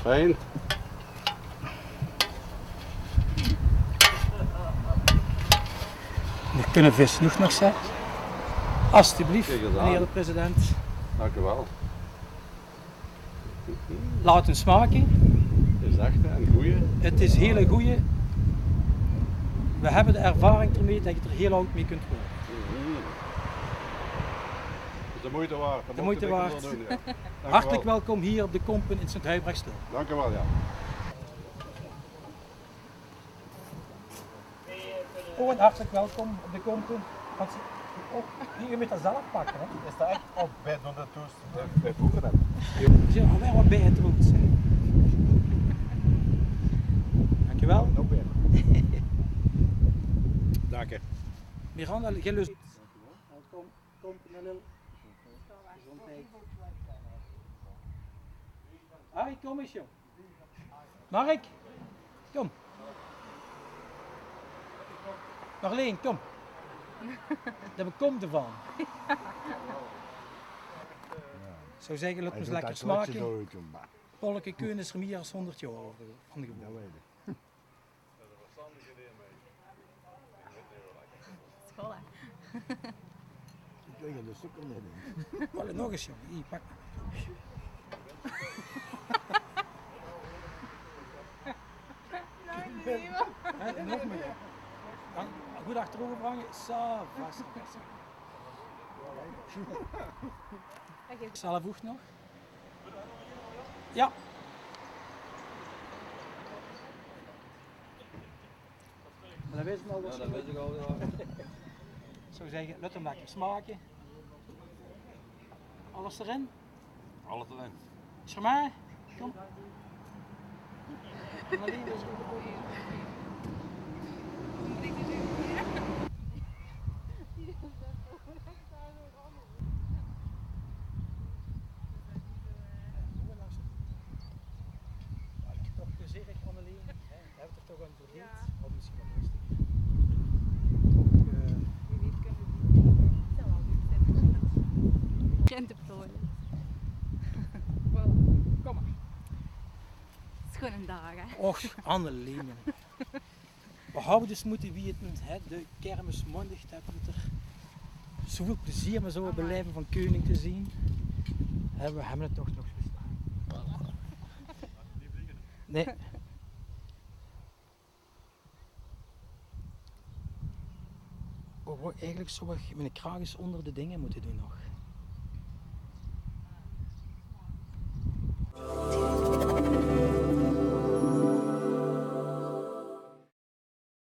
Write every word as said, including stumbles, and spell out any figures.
Fijn. D'r kunne vis noeg nog zeen. Alstublieft, meneer de president. Dank u wel. Laot 'm smake. Is echt, hè, een goeie. Het is hele goeie. We hebbe de ervaring d'rmee det ge d'r heel oud mee kunt waere. Mhm. Is de moeite waard. De moeite waard. Hartelijk welkom hier op de Kompen in Sint-Huybrechtse. Dank u wel, ja. Oh, en hartelijk welkom op de Kompen. Want ze, oh, je moet dat zelf pakken, hè? Is dat echt op bij Donald Tusk? Bij, bij Boerendaal. Ze zijn alweer wat bij het rood zijn. Dankjewel. Nog bij. Dank je. Miranda, jij lust. Welkom. Kom, Lil. Gezondheid. Harry, kom eens, jong. Mark, kom. Marleen, kom. Daar komt ervan. Ik zou zeggen, laat ons lekker smaken. Polke Keun is er meer dan honderd jaar over van gewoond. School, hè? Ik kreeg er de sukker net in. Wel, nog eens, jong. Hier, pak. Hè, nog meer. Dan goed achterover hangen. Ça va, ça va, ça va. Zelf ook nog? Ja. Maar dat wist ik al. Ja, dat wist ik al, ja. Ik zou zeggen, laat hem lekker smaken. Alles erin? Alles erin. Shermae, kom. Annelien, dat is goed. Ja, ik heb toch plezier, Annelien. Hè, we hebben er toch een verdiend. Ja. Of misschien wel rustig. Wie weet kunnen we die. Kent de plooien. Wel, kom maar. Schone daag, hè? Och, Annelien. We hadden dus moeten weten, hè, de kermis maandag, dat we er zoveel plezier mee zouden beleven van Keuning te zien. Hè, we hebben het toch nog gestaan. Nee. Oh, wow, eigenlijk zou ik mijn kraag eens onder de dingen moeten doen nog.